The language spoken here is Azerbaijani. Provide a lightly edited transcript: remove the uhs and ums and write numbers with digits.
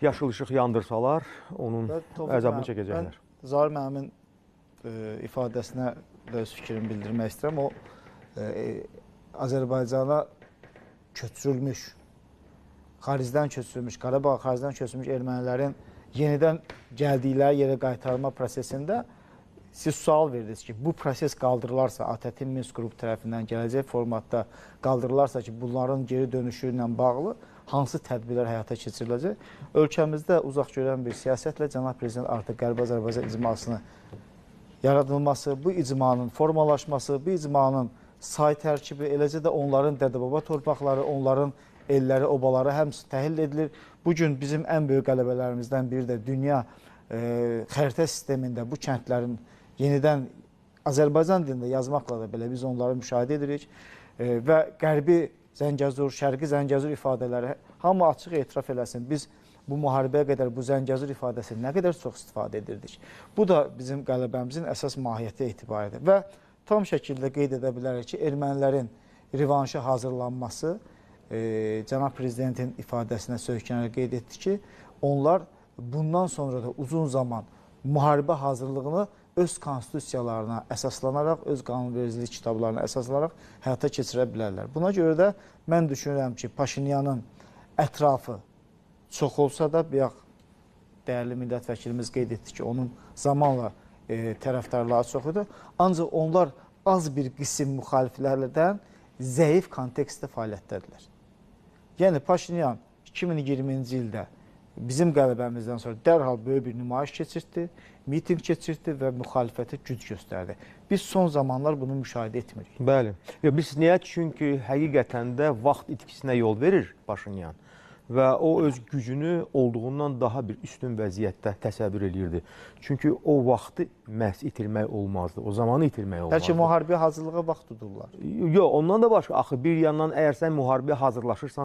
yaşıl işıq yandırsalar, onun əzabını çəkəcəklər. Mən Zaur müəllimin ifadəsinə də öz fikrimi bildirmək istəyirəm. O, Azərbaycana köçürülmüş, xaricdən köçürülmüş, Qarabağ xaricdən köçürülmüş ermənilərin yenidən gəldikləri yerə qaytarma prosesində siz sual verdiniz ki, bu proses qaldırılarsa, ATƏT-in Minsk qrupu tərəfindən gələcək formatda qaldırılarsa ki, bunların geri dönüşü ilə bağlı hansı tədbirlər həyata keçiriləcək? Ölkəmizdə uzaq görən bir siyasətlə cənab prezident artıq Qərbi Azərbaycan icmasını yaradılması, bu icmanın formalaşması, bu icmanın say tərkibi, eləcə də onların dədə-baba torpaqları, onların elləri, obaları həmsi təhlil edilir. Bugün bizim ən böyük qələbələrimizdən biri də dünya xəritə sistemində bu kəndlərin yenidən Azərbaycan dilində yazmaqla da belə biz onları müşahidə edirik və Qərbi Zəngəzur, Şərqi Zəngəzur ifadələri hamı açıq etiraf eləsin. Biz bu müharibəyə qədər bu Zəngəzur ifadəsini nə qədər çox istifadə edirdik. Bu da bizim qələbəmizin əsas mahiyyəti etibaridir. Və tam şəkildə qeyd edə bilərik ki, ermənilərin revanşa hazırlanması cənab prezidentin ifadəsinə söykənərək qeyd etdi ki, onlar bundan sonra da uzun zaman müharibə hazırlığını öz konstitusiyalarına əsaslanaraq, öz qanunvericilik kitablarına əsaslanaraq həyata keçirə bilərlər. Buna görə də mən düşünürəm ki, Paşinyanın ətrafı çox olsa da, bayaq dəyərli millət vəkilimiz qeyd etdi ki, onun zamanla tərəfdarları çox idi. Ancaq onlar az bir qism müxaliflərdən zəif kontekstdə fəaliyyətdədirlər. Yəni Paşinyan 2020-ci ildə bizim qələbəmizdən sonra dərhal böyük bir nümayiş keçirtdi, mitinq keçirtdi və müxalifətə güc göstərdi. Biz son zamanlar bunu müşahidə etmirik. Bəli. Bilirsiniz niyə? Çünki həqiqətən də vaxt itkisinə yol verir Paşinyan və o öz gücünü olduğundan daha bir üstün vəziyyətdə təsəvvür eləyirdi. Çünki o vaxtı məhz itirmək olmazdı, o zamanı itirmək olmazdı. Bəlkə müharibəyə hazırlığa vaxt tudurlar. Yox, ondan da başqa. Axı bir yandan əgər sən müharibəyə hazırlaşırsan,